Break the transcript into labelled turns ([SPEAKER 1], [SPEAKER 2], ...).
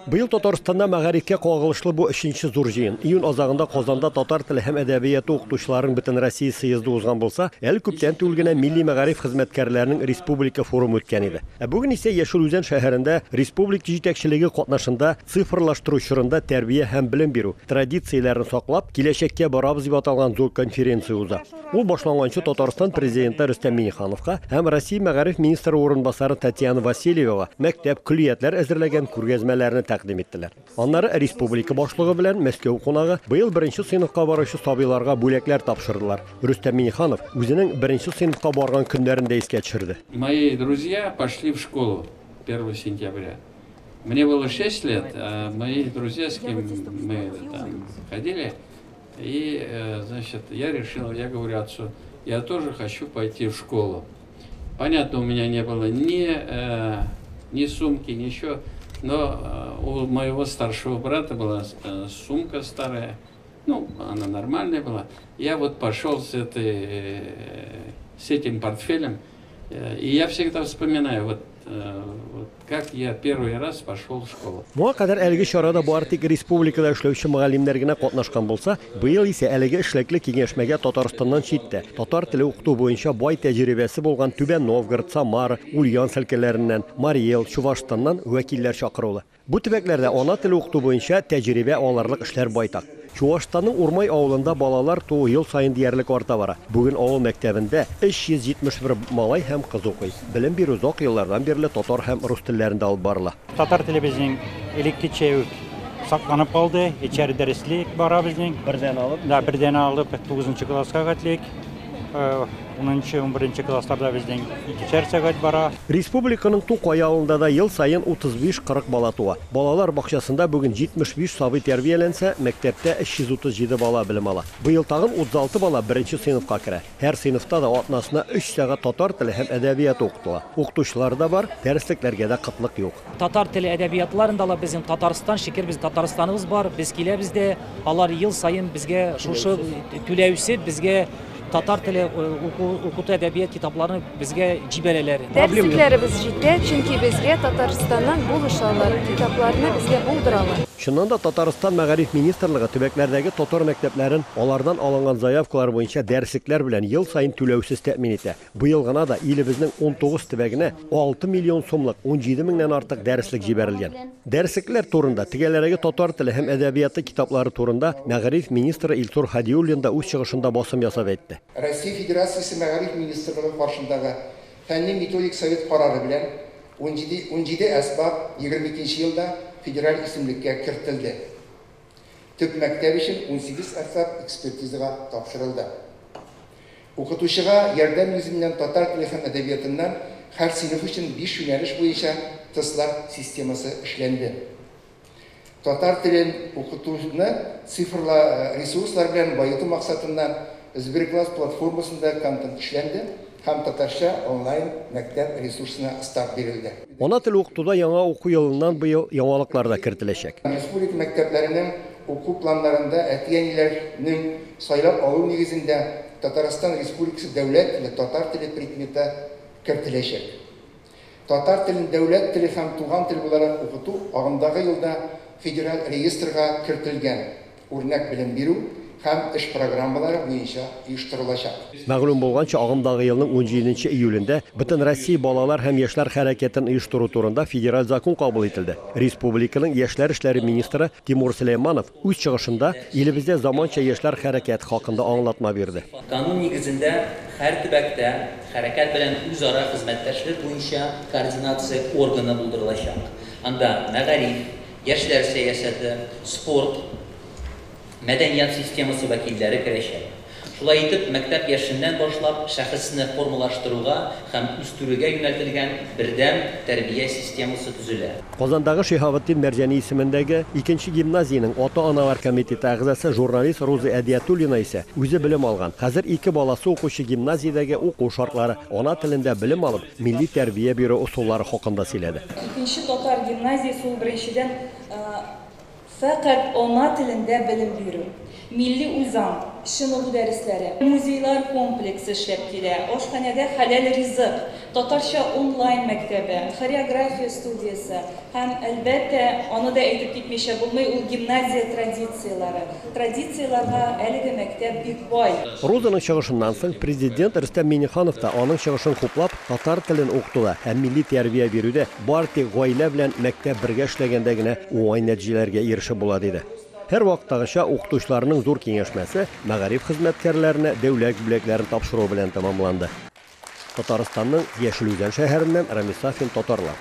[SPEAKER 1] Быел Татарстанда мәгарифкә кагылышлы бу өченче зур җыен. Июнь азагында Казанда татар теле һәм әдәбияты укытучыларының Бөтенроссия съезды узган булса, әле күптән түгел генә милли мәгариф хезмәткәрләренең республика форумы үткән иде. Ә бүген исә Яшел Үзән шәһәрендә республика җитәкчелеге катнашында Цифрлаштыру чорында тәрбия һәм белем бирү традицияләрен саклап, киләчәккә барабыз дип аталган зур конференция уза. Ул башланганчы Татарстан Президенты Рөстәм Миңнехановка һәм Россия мәгариф министры урынбасары Татьяна Васильевага мәктәп, көллиятләр әзерләгән күргәзмәләрне тәкъдим иттеләр. Аннары республика башлыгы белән Мәскәү кунагы быел беренче сыйныфка баручы сабыйларга бүләкләр тапшырдылар. Рөстәм Миңнеханов үзенең беренче сыйныфка барган көннәрен дә искә төшерде.
[SPEAKER 2] Мои друзья пошли в школу 1 сентября. Мне было 6 лет, а мои друзья, с кем мы там ходили, и, значит, я решил, я говорю отцу, я тоже хочу пойти в школу. Понятно, у меня не было ни сумки, ничего, но у моего старшего брата была сумка старая, ну, она нормальная была. Я вот пошел с этим портфелем, и я всегда вспоминаю, вот как я первый раз пошел в школу.
[SPEAKER 1] Моңа кадәр әлеге чарада бары тик республикада эшләүче мөгаллимнәр генә катнашкан булса, быел исә әлеге эшлекле киңәшмәгә Татарстаннан читтә татар теле укыту буенча бай тәҗрибәсе булган Түбән Новгород, Самара, Ульяновск өлкәләреннән, Марий Эл, Чувашстаннан вәкилләр чакырулы. Бу төбәкләрдә ана теле укыту буенча тәҗрибә алырлык эшләр байтак. Чувашстанның Урмай авылында балалар туу ел саен диярлек арта бара. Бүген авыл мәктәбендә 371 малай һәм кыз укый. Белем бирү озак еллардан бирле татар һәм рус телләрендә алып барыла.
[SPEAKER 3] Татар теле безнең элеккечә үк сакланып калды. Эчәр дәреслек бара безнең.
[SPEAKER 1] Бердән алып?
[SPEAKER 3] Да, бердән алып 9 класска хәтлек. 10-нчы, 11 классларда безнең икешәр сәгать бара.
[SPEAKER 1] Республиканың Тукай авылында да ел саен 35-40 бала туа. Балалар бакчасында бүген 75 сабый тәрбияләнсә, мәктәптә 337 бала белем ала. Быел тагын 36 бала беренче сыйныфка керә. Һәр сыйныфта да атнасына 3 сәгать татар теле һәм әдәбияты укытыла. Укытучылар да бар, дәреслекләргә дә кытлык юк.
[SPEAKER 4] Татар теле әдәбиятларында ла безнең Татарстан, шикер без Татарстаныбыз бар, без киләбез дә, алар ел саен безгә шушы түләүсез безгә татар теле укыту әдәбият китапларын безгә җибәрәләр.
[SPEAKER 5] Дәреслекләребез җитә, чөнки безгә Татарстаннан булышалар, китапларны безгә булдыралар.
[SPEAKER 1] Чыннан да Татарстан мәгариф министрлыгы төбәкләрдәге татар мәктәпләрен алардан алынган заявкалар буенча дәреслекләр белән ел саен түләүсез тәэмин итә. Быел гына да илебезнең 19 төбәгенә 6 миллион сумлык 17 меңнән артык дәреслек җибәрелгән. Дәреслекләр турында, тегәләрәге татар теле һәм әдәбияты китаплары турында мәгариф министры Илсур Һадиуллин да үз чыгышында басым ясап әйтте.
[SPEAKER 6] Россия Федерациясе мәгариф министрлыгы каршындагы фәнни методик совет карары белән 17 әсбап 22 елда федераль исемлеккә кертелде. Төп мәктәп өчен 18 әсбап экспертизага тапшырылды. Укытучыга ярдәм йөзеннән татар теле һәм әдәбиятыннан һәр сыйныф өчен 5 юнәлеш буенча тестлар системасы эшләнде. Татар телен укытуны цифрлы ресурслар белән баету максатыннан Сберкласс платформасында контент эшләнде һәм татарча онлайн мәктәп ресурсына старт бирелде.
[SPEAKER 1] Ана теле укытуда яңа уку елыннан быел яңалыклар да кертеләчәк.
[SPEAKER 6] Республика мәктәпләренең уку планнарында әти-әниләрнең сайлап алу нигезендә Татарстан Республикасы дәүләт теле татар теле предметы кертеләчәк. Татар телен дәүләт теле һәм туган тел буларак укыту агымдагы елда федераль реестрга кертелгән үрнәк белем бирү һәм эш программалары буенча оештырылачак.
[SPEAKER 1] Мәгълүм булганча, агымдагы елның 17 июлендә Бөтен Россия балалар һәм яшьләр хәрәкәтен оештыру турында федераль закон кабул ителде. Республиканың яшьләр эшләре министры Тимур Сөләйманов үз чыгышында илебездә заманча яшьләр хәрәкәте хакында аңлатма бирде.
[SPEAKER 7] Канун нигезендә һәр төбәктә хәрәкәт белән үзара хезмәттәшлек буенча координация органы булдырылачак. Анда мәгариф, яшьләр сәясәте, спорт, мәдәният системасы вәкилләре керәчәк. Шулай итеп, мәктәп яшеннән башлап шәхесне формалаштыруга һәм үстерүгә юнәлтелгән бердәм тәрбия системасы төзелә.
[SPEAKER 1] Казандагы Шиһабетдин Мәрҗани исемендәге икенче гимназиянең ата-аналар комитеты әгъзасы журналист Роза Әдиятуллина исә үзе белем алган. Хәзер ике баласы укучы гимназиядәге уку шартлары, ана телендә белем алып, милли тәрбия бирү ысуллары хакында сөйләде.
[SPEAKER 8] Икенче татар гимназиясе ул беренчедән фәкать ана телендә белем бирү, милли үзаң, чыныгу дәресләре, музейлар комплексы эшләп килә, ашханәдә хәләл ризык, татарча онлайн мәктәбе, хореография студиясе һәм, әлбәттә, аны да әйтеп китмичә булмый, ул гимназия традицияләре. Традицияләргә әлеге мәктәп бик бай.
[SPEAKER 1] Розаның чыгышыннан соң Президент Рөстәм Миңнеханов та аның чыгышын хуплап, татар телен укытуда һәм милли тәрбия бирүдә бары тик гаилә белән мәктәп бергә эшләгәндә генә уңай нәтиҗәләргә ирешеп була, диде. Һәрвакыттагыча укытучыларның зур киңәшмәсе мәгариф хезмәткәрләренә дәүләт бүләкләрен тапшыру белән тәмамланды. Татарстанның Яшел Үзән шәһәреннән Рамис Сафин, Татарлар.